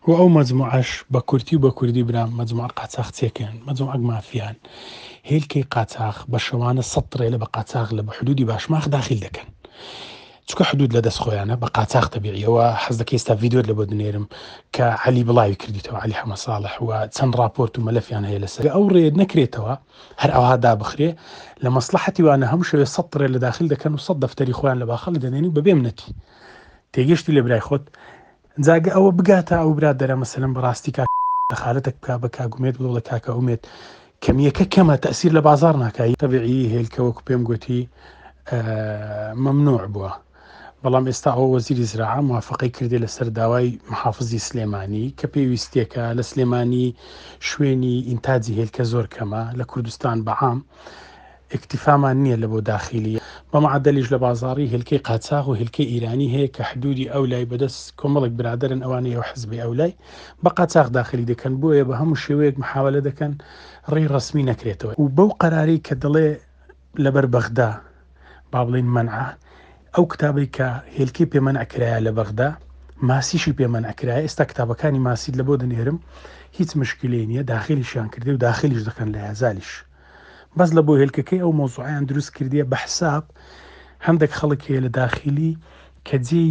و ئەو مەجموعەش بە کورتی و بە کوردی برام مەجموعە قاچاخچیەکەن مەجموعەک مافیان هێلکەی قاچاخ بە شەوانە سەد تڕێلە بە قاچاخ لە بە حدودی باشماخ داخیل دەکەن چونکە حدود لە دەست خۆیانە بە قاچاخ تەبیعیەوە حەز دەکەی ئێستا ڤیدیۆت لە بۆ دنێرم کە عەلی بڵاوی کردیتەوە عەلی حەمە ساڵح و چەند ڕاپۆرت و مەلەفیان هەیە لەسەر ئەو ڕێ نەکرێتەوە هەر ئەوها دابخرێ لە مەسڵەحەتی وانە هەموو شەوێ سەد تڕێ لە داخل دەکەن و سەد دەفتەری خۆیان لە باخەڵی دەنێن و بەبێ منەتی تێگەشتی لە برای خۆت جا گە ئەوە بگاتە ئەو برادەرە مەسەلەن بەڕاستی کاک دەخالەتەک بکا بە کاک ئومێد بڵێ کاکە ئومێد کەمیەکە کەمە تەئسیر لە بازاڕ ناکا تەبیعی هێلکە وەکو پێم گوتی مەمنوع بووە بەڵام ئێستا ئەوە وەزیری زراعە موافقەی کردێ لەسەر داوای محافزی سلێمانی کە پێویستیەکە لە سلێمانی شوێنی ئینتاجی هێلکە زۆر کەمە لە کوردستان بەعام ئیکتیفامان نیە لە بۆ داخیلی. بە معەدەلیش لە بازاڕی هێلکەی قاچاغ و هێلکەی ئیرانی هەیە کە حدودی ئەولای بە دەست کۆمەڵێک برادەرن ئەوانەی ئەو حزبەی ئەولای بە قاچاغ داخلی دەکەن بۆیە بە هەموو شێوەیەک محاوەلە دەکەن ڕێی ڕەسمی نەکرێتەوە و بەو قەرارەی کە دەڵێ لەبەر بەغدا با بڵێین مەنعە ئەو کتابەی کە هێلکەی پێ مەنع کرایە لە بەغدا ماسیشی پێ مەنع کرایە ئێستا کتابەکانی ماسیت لە بۆ دەنێرم هیچ مشکلەی نییە داخلیشیان کردێ و داخلیش دەکەن لە یازالیش بەس لە بۆ هێلکەکەی ئەو مەوزوعەیان دروست کردیە بە حساب هەندێک خەڵک هەیە لە داخلی کە جێی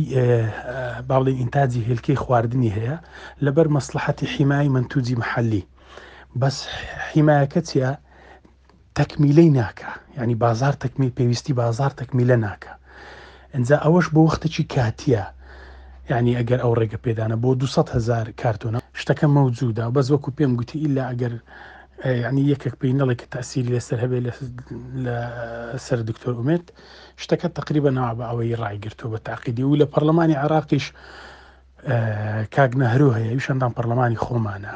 با بڵێین ئینتاجی هێلکەی خواردنی هەیە لەبەر مەسلحەتی حیمای منتوجی محەلی بەس حیمایەکە چیە تەکمیلەی ناکە یعنی بازار تەکمیل پێویستی بازار تەکمیلە ناکە ئینجا ئەوەش بۆ وەختێکی کاتیە یعنی ئەگەر ئەو ڕێگە پێدانە بۆ 200 هزار کارتۆنە شتەکە مەوجودە بەس وەکو پێم گوتی ئیلا ئەگەر یعنی یەکێک پێی نەڵێ کە تەسیری لەسەر هەبێ لە سەر دکتۆر ئومێد شتەکە تقریبا ناوە بە ئەوەی ڕایگرتووە بە تاقیدی و لە پەرلەمانی عراقیش کاک نەهرۆ هەیە ئەویش ئەندام پەرلەمانی خۆمانە.